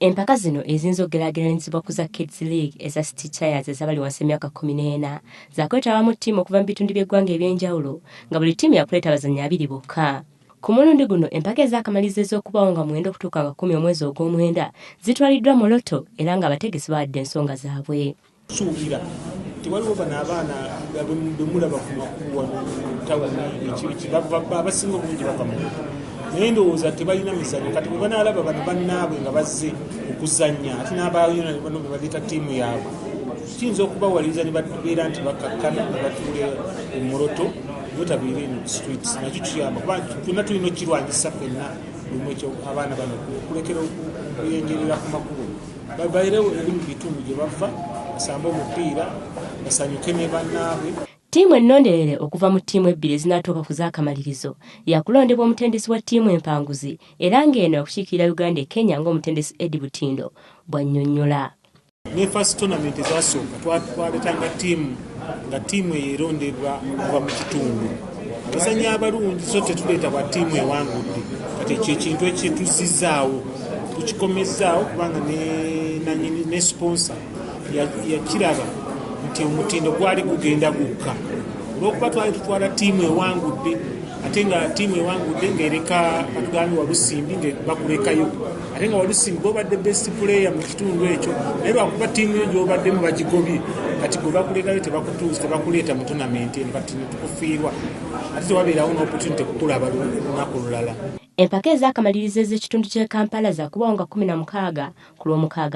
Empaka zino eziyinza okugeraageranyizibwa ku za Kids League eza City Tyres ez'abali wansi w'emyaka 14 zaakwetabamu ttiimu okuva mu bitundu by'eggwanga eby'enjawulo, nga buli ttiimu yakuleeta abazannyi 20 bokka. Ku mulundi guno empaka ez'akamalirizo ez'okubaawo nga 9 okutuuka nga 10 omwezi ogw'omwenda zitwaliddwa Moroto era ng'abategesi bawadde ensonga zaabwe. Suubira tewaliwo bano abaana bemulaba ku makubo wano mu tawuni, abasinga obungi bava Moroto, naye ndowooza tebalina mizannyo. Kati bwe banaalaba bano bannaabwe nga bazze okuzannya, ate n'abaayo bano bwe baleeta ttiimu yaabwe, kiyinza okubawaliriza ne babeera nti bakakkana ne batuula e Moroto, butabeera eno ku streets. Nakyo kiyamba kuba ffenna tulina okukirwanyisa ffenna lumu, ekyo abaana bano okulekera okuyenjerera ku makubo, babeerewo eri mu bitundu gye bava, basambe omupiira, basanyuke ne bannaabwe. Ttiimu ennonderere okuva mu ttiimu ebbiri ezinaatuuka ku z'akamalirizo yakulondebwa omutendesi wa ttiimu empanguzi, era ng'eno yakukiikirira Uganda e Kenya, ng'omutendesi Eddie Butindo bw'annyonnyola. Ne first tournament ezasooka twaletanga ttiimu, nga ttiimu eyo erondebwa okuva mu kitundu, abazannyi abalungi, so tetuleeta bwa ttiimu ewangudde. Kati ekyo ekintu ekyetuzzizaawo tukikomezaawo, kubanga ne sponsor yakiraba nti omutindo gwali gugenda gukka olwokuba twali tutwala ttiimu ewangudde, ate nga ttiimu ewangudde ng'ereka katugambe Walusimbi nga bakulekayo, ate nga Walusimbi gwobadde best player mu kitundu ekyo, naye lwakuba ttiimu yo gyobaddemu bagigobye, kati gwe bakulekayo, tebakutuuza, tebakuleeta mu tournament eno, kati netukufiirwa, ate tewabeerawo n'opportunity kukulaba lunaku lulala. Empaka ez'akamalirizo ez'ekitundu ky'e Kampala zaakubaawo nga 16 ku Lwomukaaga.